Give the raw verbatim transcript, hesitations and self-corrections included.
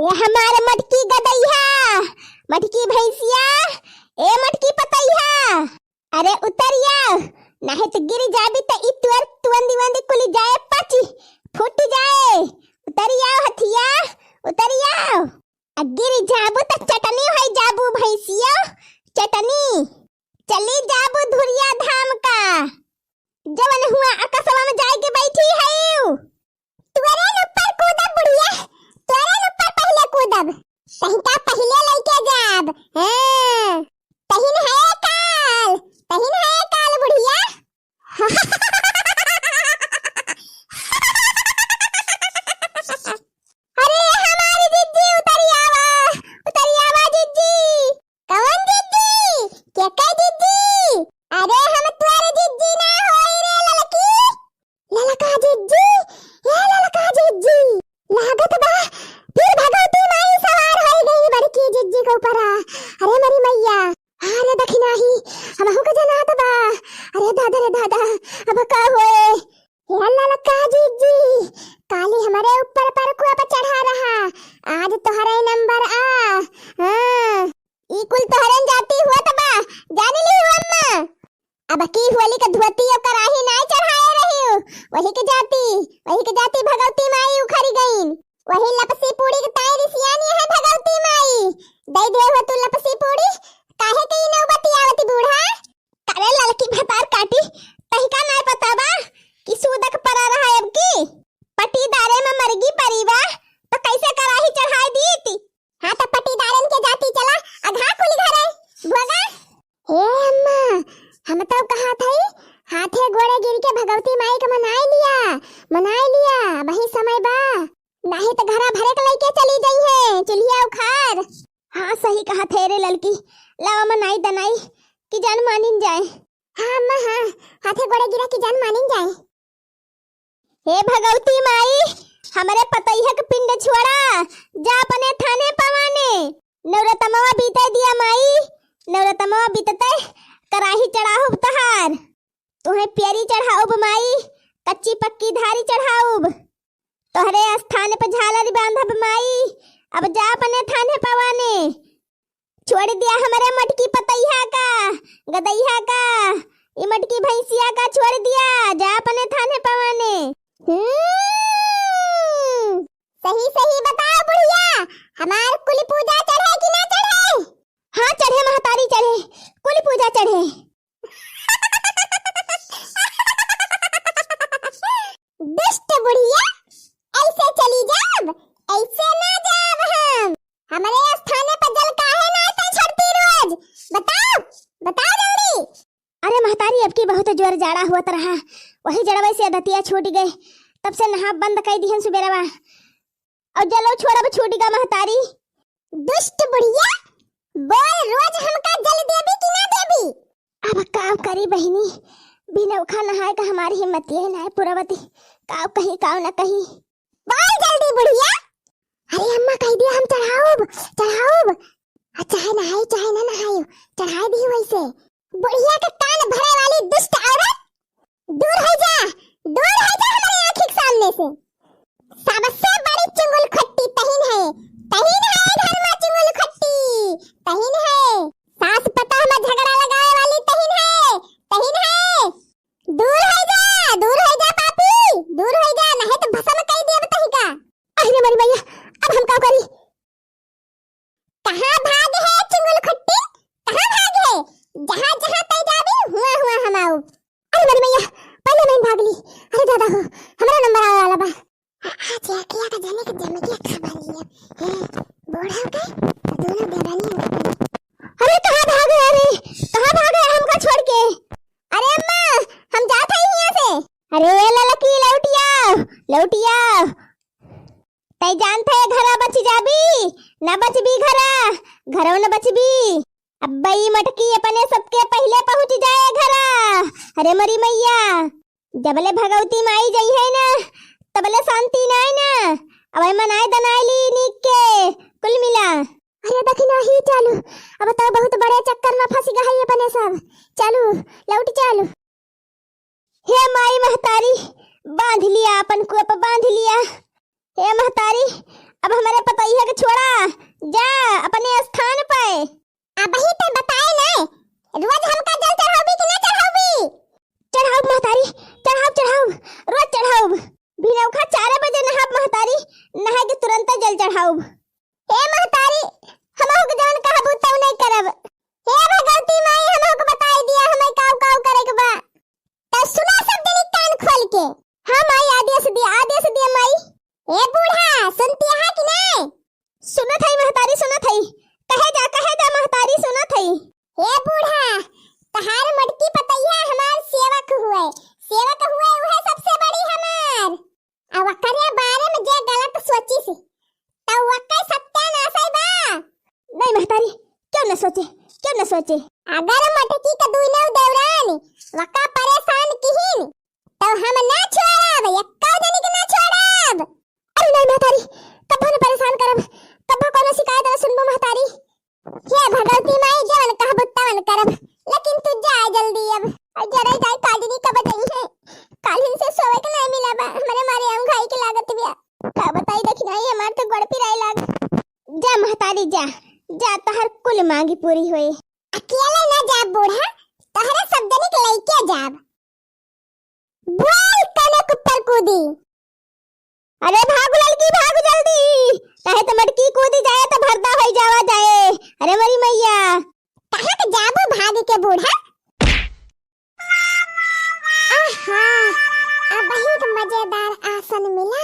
ए हमार मटकी गदइहा, मटकी भैंसिया, ए मटकी पतइहा, अरे उतरिया, नाहीं त गिर जाबी त ई तुअर तुअंदी वंदी कुली जाए पची, फूट जाए। उतरिया हथिया, उतरिया। आ गिर जाबू त चटनी होइ जाबू भैंसिया, चटनी। चली जाबू धुरिया धाम का, जवन हुआ अकसवा में जाए के बैठी है। तोरे न ऊपर कूदब बुढ़िया, तोरे न ऊपर पहिले कूदब। तहिका पहिले लइके जाब। हाँ। तहिन है काल, तहिन है काल बुढ़िया। अरे हमारी जिज्जी उतरी आवा, उतरी आवा जिज्जी। कौन जिज्जी? के के जिज्जी? अरे हम तोरे जिज्जी ना होई रे ललकी। ललका जिज्जी, ए ललका जिज्जी, लागत बा फिर भगवती माई सवार होइ गई बड़की जिज्जी के ऊपर। अरे मरी मैया, अरे दखिनाही, हमहू के जनात बा। अरे दादा रे दादा, अब का होए? ए ललका जिज्जी, काली हमरे ऊपर परकुआ पर चढ़ा रहा, आज तोहरे नंबर आ। हाँ। ई कुल तोहरे जाति हुआ त बा, जान लिहु अम्मा। अब की होली के धोती और कराही नाई चढ़ाए रहिउ, वही के जाति, वही के जाति भगवती माई उखरी गईन। वही लपसी पूड़ी के ताई रिसियानी है भगवती माई। दे दे हो तू लपसी पूड़ी, काहे के ई नौबती आवत बूढ़ा? करे ललकी भतार काटी, तहिका नाई पता बा कि सूदक परा रहा अब की। पटीदारे में मरगी परीवा, तो कैसे कराही चढ़ाए दीती? हाँ, त पटीदारन के जाति चला, अघा कुल घरे, भोगा। हे अम्मा, हम तो कहत हई, हाथे गोड़े गिर के भगवती माई के मनाई लिया, मनाई लिया, वही समय बा। नाहीं त घरा भरे के लइके चली जइहे, चूल्हिया उखार। हाँ, सही कहत हे रे ललकी, लावा मनाई दनाई कि जान मानिन जाए। हाँ अम्मा, हाँ, हाथे गोड़े गिरा कि जान मानिन जाए। हे भगवती माई, हमरे पतैया के पिंड छोड़ा, जा अपने थाने पवाने। नवरतमवा बीते दिया माई, नवरतमवा बीतते कराही चढ़ाउब तहार। तुहे पियरी चढ़ाउब माई, कच्ची पक्की धारी चढ़ाउब। तोहरे स्थान पे झालर बांधब माई, अब जा अपने थाने पवाने। छोड़ दिया हमरे मटकी पतैया का, गदैया का, ई मटकी भैंसिया का छोड़ दिया, जा अपने थाने पवाने। हम्म, सही सही बताओ बुढ़िया, हमार कुल पूजा चढ़े कि ना चढ़े? हाँ चढ़े महतारी चढ़े, कुल पूजा चढ़े। दुष्ट बुढ़िया, ऐसे चली जाब, ऐसे ना जाब हम। हमरे स्थाने पर जल काहे ना आते छड़ती रोज? बताओ, बताओ जल्दी। अरे महतारी, अब की बहुत जोर जाड़ा हुआ रहा, वही जड़वे से आदतिया छूट गए, तब से नहा बंद कर दिहन सुबेरवा। और जलो छोड़ब छूट गा महतारी। दुष्ट बुढ़िया, बोल रोज हमका जल देबी कि ना देबी? अब का करी बहिनी, बिना उखा नहाए का हमारी हिम्मत ये ना पुरवती, का कही का ना कही। बोल जल्दी बुढ़िया। अरे अम्मा कह दिया हम चढ़ाउब, चढ़ाउब। आ चाहे नहाई चाहे ना नहाई, चढ़ाए दी वैसे। बुढ़िया के कान भरे वाली दुष्ट औरत, दूर हो जा, दूर हो जा हमारे आँखी के सामने से। सबसे बड़ी चुंगल खट्टी तहिन है, तहिन है घर में चुंगल खट्टी, तहिन है। सास पतोह में झगड़ा लगावे वाली तहिन है, तहिन है। दूर हो जा, दूर हो जा पापी, दूर हो जा, नहीं तो भसम कर देब तहिका। अरे मरी मैया, अब हम का करी? कहाँ भाग है चुंगल खट्टी? कहाँ भाग है? जहाँ जहाँ तै जाबी, हुआ हुआ हम आउब। अरे मरी मैया, पहले मैं भाग ली। अरे दादा हो, हमरा नंबर आवे वाला बा। आ, आज अखिया का जाने के जमगिया खबर लिया। हैं, बूढ़ा के तो दोनों देवरानी उनके बने। अरे कहाँ भागे? अरे कहाँ भागे हमका छोड़ के? अरे अम्मा, हम जात है यहाँ से। अरे ललकी लौटिया, लौटिया। तै जानत है घरा बच जाबी, न बचबी घरा, घरो न बचबी। अब्बा ई मटकी अपने सबके पहिले पहुँच जाए घरा। अरे मरी मैया, जबले भगवती माई जइहे ना, तबले शांति नाई ना। अब मनाए दनाए ली नीक के कुल मिला। अरे दखिना ही चालू, अब तो बहुत बड़े चक्कर में फंस गई अपने सब। चालू, लौट चालू। हे माई महतारी, बांध लिया अपन कोप, बांध लिया। हे महतारी, अब हमरे पतोहिया के छोड़ा, जा अपने स्थान पे। अबही तो बताए नहीं, रोज हमका जल चढ़ाउबी कि ना चढ़ाउबी? चढ़ाउब महतारी, चढ़ाउब, चढ़ाउब, रोज चढ़ाउब। भिनौखा चारे बजे नहाब महतारी, नहाए के तुरंते जल चढ़ाउब। हे महतारी, हमहू के जवन कहबू तउ नहीं करब। हे भगवती माई, हमहू के बताई दिया, हमें काउ काउ करे के बा। त सुना सब जनी कान खोल के। हाँ माई, आदेश दिया, आदेश दिया माई। ए बूढ़ा, सुनती है कि नहीं? सुनत हई महतारी, सुनत हई। कहे जा, कहे जा महतारी, सुनत हई। ए बूढ़ा, तहार मोटकी पतैया हमार सेवक हुए, सेवक हुए, उहे सबसे बड़ी हमार। अब ओकरे बारे में जे गलत सोचिस, त ओकर सत्यानाश है बा। नहीं महतारी, क्यों न सोचे, क्यों न सोचे। अगर मोटकी के दुइनो देवरान वका परेशान किहिन, तो हम ना छोड़ब, एक्का जनी के ना छोड़ब। अरे नहीं महतारी, कब्बो न परेशान करब, कब्बो कोनो शिकायत न सुनबो महतारी। हे भगवती माई, जवन कहबू तवन करब, लेकिन तू जा जल्दी अब। और जरे जाए काजनी कब जइहे, कालिन से सोवे के नहीं मिला बा, हमरे मारे अंघाई के लागत बिया। का बताई, देखी नहीं, हमार तो गोड़ पिराए लाग। जा महतारी जा, जा, तहर कुल मांगी पूरी होए। अकेले ना जाब बूढ़ा, तहरे सब जनी के लइके जाब। बोल कने कुप्पर कूदी। अरे भागु ललकी, भागु जल्दी, काहे तो मटकी कूदी जाए तो भरदा होई जावा जाए। अरे मरी मैया। कहाँ के जाबू भाग के बूढ़ा? आहा, अब एक मजेदार आसन मिला।